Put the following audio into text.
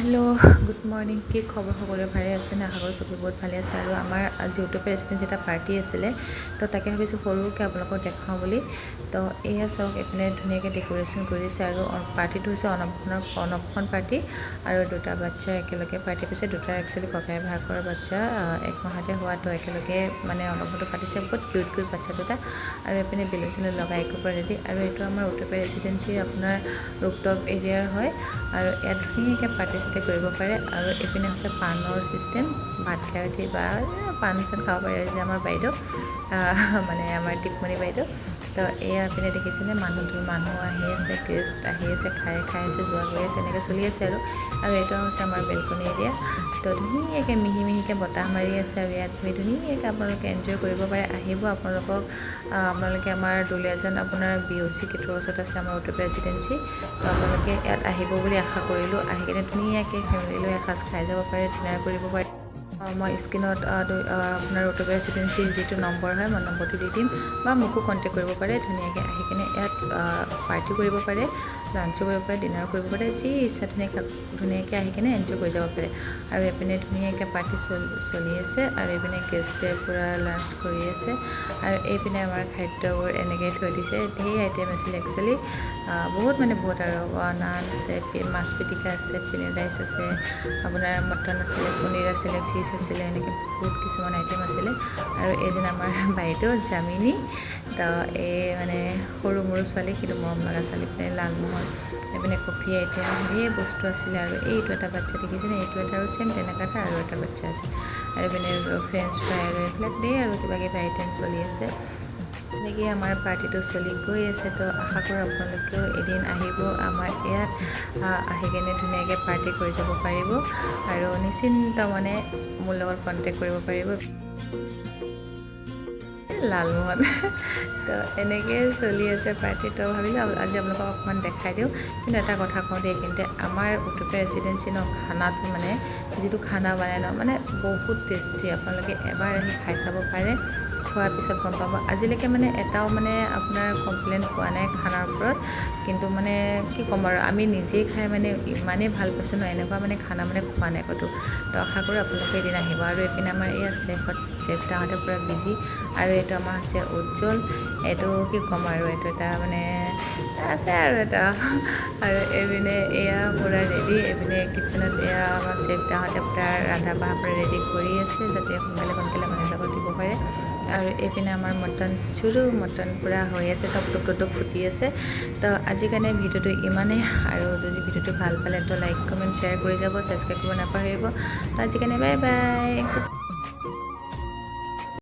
Hello', good morning. কি খবৰ সকলোৰে? ভালে আছেনে? আশা কৰোঁ চবেই বহুত ভালে আছে। আৰু আমাৰ আজি উটপিয়া ৰেচিডেঞ্চি এটা পাৰ্টি আছিলে, তো তাকে ভাবিছোঁ সৰুকৈ আপোনালোকক দেখাওঁ বুলি। তো এয়া চাওক, এইপিনে ধুনীয়াকৈ ডেক'ৰেশ্যন কৰিছে আৰু পাৰ্টিটো হৈছে অন্নপ্ৰাশনৰ, অন্নপ্ৰাশন পাৰ্টি আৰু দুটা বাচ্ছা একেলগে পাৰ্টি কৰিছে। দুটাৰ একচুৱেলি ককাই ভায়েকৰ বাচ্ছা, এক মাহতে হোৱা, তো একেলগে মানে অন্নপ্ৰাশনটো পাতিছে। বহুত কিউট কিউট বাচ্ছা দুটা। আৰু এইপিনে বেলুন চেলুন লগাই একো পৰা ৰেডি। আৰু এইটো আমাৰ উটপিয়া ৰেচিডেঞ্চি আপোনাৰ ৰুফটপ এৰিয়াৰ হয় আৰু ইয়াত ধুনীয়াকৈ পাৰ্টি চাৰ্টি কৰিব পাৰে। আৰু এইপিনে হৈছে পাণৰ ছিষ্টেম, ভাত খাই উঠি বা পাণ চান খাব পাৰে যে আমাৰ বাইদেউ, মানে আমাৰ দীপমণি বাইদেউ। তো এয়া পিনে দেখিছেনে, মানুহ মানুহ আহি আছে, গেষ্ট আহি আছে, খাই খাই আছে, যোৱা গৈ আছে, এনেকৈ চলি আছে। আৰু আৰু এইটো হৈছে আমাৰ বেলকনি এৰিয়া। তো ধুনীয়াকৈ মিহি মিহিকৈ বতাহ মাৰি আছে আৰু ইয়াত বহি ধুনীয়াকৈ আপোনালোকে এনজয় কৰিব পাৰে। আহিব আপোনালোকক, আপোনালোকে আমাৰ দুলীয়াজান আপোনাৰ বি অ' চি গেটৰ ওচৰত আছে আমাৰ উটপিয়া ৰেচিডেঞ্চি। তো আপোনালোকে ইয়াত আহিব বুলি আশা কৰিলোঁ। আহি কিনে ধুনীয়াকৈ ফেমিলি লৈ এসাঁজ খাই যাব পাৰে, ডিনাৰ কৰিব পাৰে। মই স্ক্ৰীণত আপোনাৰ উটপিয়া ৰেচিডেঞ্চিৰ যিটো নম্বৰ হয়, মই নম্বৰটো দি দিম বা মোকো কণ্টেক্ট কৰিব পাৰে। ধুনীয়াকৈ আহি কিনে ইয়াত পাৰ্টি কৰিব পাৰে, লাঞ্চো কৰিব পাৰে, ডিনাৰো কৰিব পাৰে, যি ইচ্ছা ধুনীয়াকৈ ধুনীয়াকৈ আহি কিনে এনজয় কৰি যাব পাৰে। আৰু এইপিনে ধুনীয়াকৈ পাৰ্টি চলি আছে আৰু এইপিনে গেষ্টে পূৰা লাঞ্চ কৰি আছে আৰু এইপিনে আমাৰ খাদ্যবোৰ এনেকৈ থৈ দিছে। ধেৰ আইটেম আছিলে একচুৱেলি, বহুত মানে বহুত। আৰু নান আছে, মাছ পিটিকা আছে, পনীৰ ৰাইচ আছে, আপোনাৰ মটন আছিলে, পনীৰ আছিলে, ফিছ আছিলে, এনেকৈ বহুত কিছুমান আইটেম আছিলে। আৰু এইজন আমাৰ বাইদেউ যামিনী। তো এই মানে সৰু মৰু ছোৱালী, কিন্তু মৰম লগা ছোৱালী। পিনে লালমোহন, এইপিনে কফি আইটেম, ধেৰ বস্তু আছিলে। আৰু এইটো এটা বাচ্ছা দেখিছেনে? এইটো এটা আৰু ছেইম তেনেকুৱা এটা আৰু এটা বাচ্ছা আছে। আৰু এইপিনে ফ্ৰেঞ্চ ফ্ৰাই আৰু এইবিলাক ধেৰ আৰু কিবা কিবি আইটেম চলি আছে। এনেকেই আমাৰ পাৰ্টিটো চলি গৈ আছে। তো আশা কৰোঁ আপোনালোকেও এদিন আহিব আমাৰ ইয়াত, আহি কিনে ধুনীয়াকৈ পাৰ্টি কৰি যাব পাৰিব আৰু নিশ্চিন্ত মানে মোৰ লগত কণ্টেক্ট কৰিব পাৰিব। লালমোহন। তো এনেকৈয়ে চলি আছে পাৰ্টি। তো ভাবিলোঁ আজি আপোনালোকক অকণমান দেখাই দিওঁ। কিন্তু এটা কথা কওঁ দেই এইখিনিতে, আমাৰ উটপিয়া ৰেচিডেঞ্চি ন খানাটো, মানে যিটো খানা বনাই ন, মানে বহুত টেষ্টি। আপোনালোকে এবাৰ আহি খাই চাব পাৰে, খোৱাৰ পিছত গম পাব। আজিলৈকে মানে এটাও মানে আপোনাৰ কমপ্লেইন পোৱা নাই খানাৰ ওপৰত। কিন্তু মানে কি ক'ম আৰু, আমি নিজেই খাই মানে ইমানেই ভাল পাইছোঁ ন, এনেকুৱা মানে খানা মানে খোৱা নাই ক'তো। তো আশা কৰোঁ আপোনালোকে এদিন আহিব। আৰু এইপিনে আমাৰ এইয়া চেফত, চেফ দাহঁতে পূৰা বিজি। আৰু এইটো আমাৰ হৈছে উজ্জ্বল। এইটো কি ক'ম আৰু, এইটো এটা মানে আছে আৰু এটা। আৰু এইপিনে এয়া পূৰা ৰেডি। এইপিনে কিটচেনত এয়া আমাৰ চেফ দাহঁতে পূৰা ৰন্ধা বঢ়া পূৰা ৰেডি কৰি আছে, যাতে সোনকালে সোনকালে মানুহবিলাকক দিব পাৰে। আৰু এইপিনে আমাৰ মটন চুৰু, মটন পূৰা হৈ আছে, টপ টপ টপ টপ ফুটি আছে। তো আজিৰ কাৰণে ভিডিঅ'টো ইমানেই। আৰু যদি ভিডিঅ'টো ভাল পালে, তো লাইক, কমেণ্ট, শ্বেয়াৰ কৰি যাব, ছাবস্ক্ৰাইব কৰিব নাপাহৰিব। তো আজিৰ কাৰণে বাই বাই।